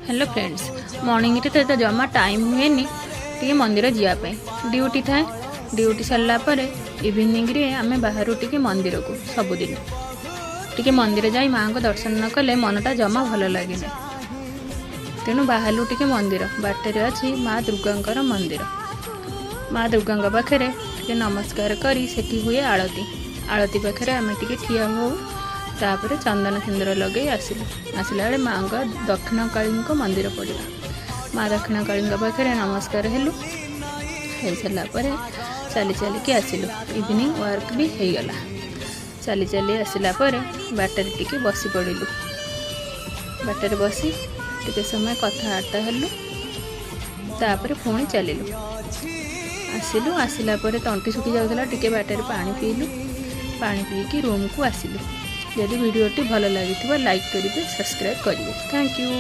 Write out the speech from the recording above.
Hello friends, ମର୍ଣ୍ଣିଂରେ ତ ଏତେ ଜମା ଟାଇମ୍ ହୁଏନି ଟିକେ ମନ୍ଦିର ଯିବା ପାଇଁ। ଡ୍ୟୁଟି ଥାଏ। ଡ୍ୟୁଟି ସରିଲା ପରେ ଇଭିନିଂରେ ଆମେ ବାହାରୁ ଟିକେ ମନ୍ଦିରକୁ। ସବୁଦିନ ଟିକେ ମନ୍ଦିର ଯାଇ ମାଆଙ୍କ ଦର୍ଶନ ନ କଲେ ମନଟା ଜମା ଭଲ ଲାଗେନି। ତେଣୁ ବାହାରିଲୁ ଟିକେ ମନ୍ଦିର। ବାଟରେ ଅଛି ମା ଦୁର୍ଗାଙ୍କର ମନ୍ଦିର। ମା ଦୁର୍ଗାଙ୍କ ପାଖରେ ଟିକେ ନମସ୍କାର କରି ସେଠି ହୁଏ ଆଳତି। ଆଳତି ପାଖରେ ଆମେ ଟିକେ ଠିଆ ହଉ। ତାପରେ ଚନ୍ଦନ ସିନ୍ଦୁର ଲଗେଇ ଆସିଲୁ। ଆସିଲା ବେଳେ ମାଆଙ୍କ ଦକ୍ଷିଣକାଳୀଙ୍କ ମନ୍ଦିର ପଡ଼ିଲା। ମା ଦକ୍ଷିଣକାଳୀଙ୍କ ପାଖରେ ନମସ୍କାର ହେଲୁ। ହେଇସାରିଲା ପରେ ଚାଲି ଚାଲିକି ଆସିଲୁ। ଇଭିନିଂ ୱାର୍କ ବି ହେଇଗଲା। ଚାଲି ଚାଲି ଆସିଲା ପରେ ବାଟରେ ଟିକେ ବସି ପଡ଼ିଲୁ। ବାଟରେ ବସି ଟିକେ ସମୟ କଥାବାର୍ତ୍ତା ହେଲୁ। ତାପରେ ପୁଣି ଚାଲିଲୁ, ଆସିଲୁ। ଆସିଲା ପରେ ତଣ୍ଟି ଶୁଖି ଯାଉଥିଲା, ଟିକେ ବାଟରେ ପାଣି ପିଇଲୁ। ପାଣି ପିଇକି ରୁମ୍କୁ ଆସିଲୁ। ଯଦି ଭିଡ଼ିଓଟି ଭଲ ଲାଗିଥିବ, ଲାଇକ୍ କରିବେ, ସବସ୍କ୍ରାଇବ୍ କରିବେ। Thank you.